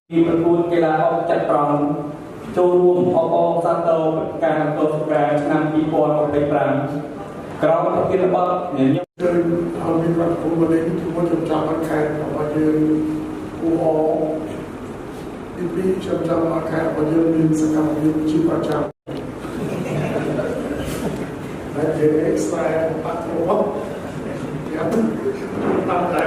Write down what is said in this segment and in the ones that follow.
ពីប្រកួតកីឡាអុកចត្រង្គចូលរួមអបអរសាទរការអង្គរសក្រាឆ្នាំ2025ក្រោមប្រធានបទញញឹម ជើញឲ្យមានរដ្ឋភូមិនេះជាមួយខ្ញុំចង់ឲ្យខេត្តរបស់យើងអ៊ូអទីពីរខ្ញុំចង់ឲ្យខេត្តរបស់យើងមានសកម្មភាពជាប្រចាំហើយជាខ្សែបាក់របស់យ៉ាងតាមតែ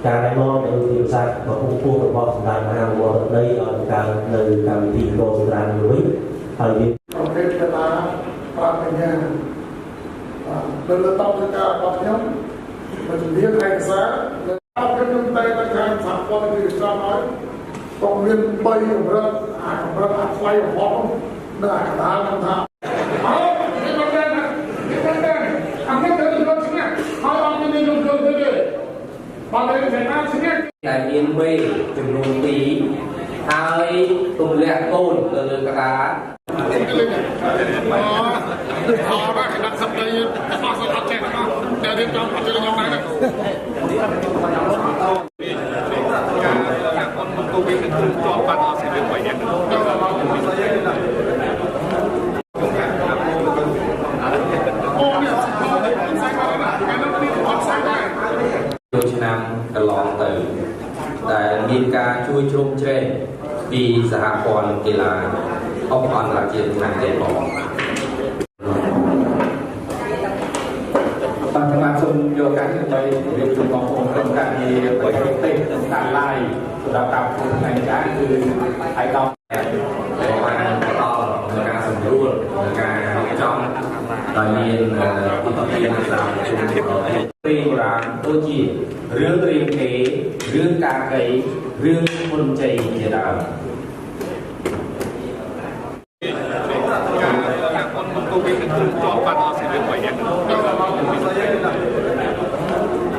ការណែនាំនៅទីឧស្សាហ៍ដ៏ខ្ពង់ខ្ពស់របស់សម្ដេចមហាវរដីឲ្យបង្កើតនៅកម្មវិធីកោសង្ក្រាននេះវិញហើយយើង ប្រភេទកីឡាប្រាបញ្ញាបាទនៅលើតបការរបស់ខ្ញុំមកជំនាញឯកសារនៅខ្ញុំតែតែខាងសហព័ន្ធគឺចំឲ្យក៏មាន3កម្រិតអាកម្រិតអាថ្លៃបំផុតនៅអាកណ្ដាលខ្ញុំថា អើនេះមិនមែននេះមិនមែនអានេះទៅទៅឈ្នះហើយអត់មានយកទៅទេបើតែណាឈ្នះ ដែលមានមេចំនួន2ហើយទម្លាក់កូនទៅលើក្តារ អូអរដាក់សម្ដីអស់អត់ចេះទាំងអស់តែរៀបចំអត់ចេះខ្ញុំដែរ ការអត់មកកូវីដនឹងជាប់បាត់អស់សេរី3នាក់ អូនេះអត់សាយមកណាថ្ងៃនោះនេះអត់សាយដែរ ចូលឆ្នាំកន្លងទៅដែលមានការជួយជ្រោមជ្រែងពីសហព័ន្ធកីឡាអុកអន្តរជាតិថ្នាក់ទេបង បាទខ្ញុំបាទសូមយកឱកាសនេះដើម្បីជម្រាបជូនបងប្អូនក្រុមការងារបច្ចេកទេសនិងការ live សម្រាប់តាមក្នុងថ្ងៃនេះដែរគឺឯកឧត្តម ដែលបានបន្តនៅការសម្រួលនៅការរៀបចំដោយមានឧបភាសាប្រជុំព្រេងបុរាណដូចជារឿងរៀងគេរឿងកាកីរឿងគុណជ័យជាដើម។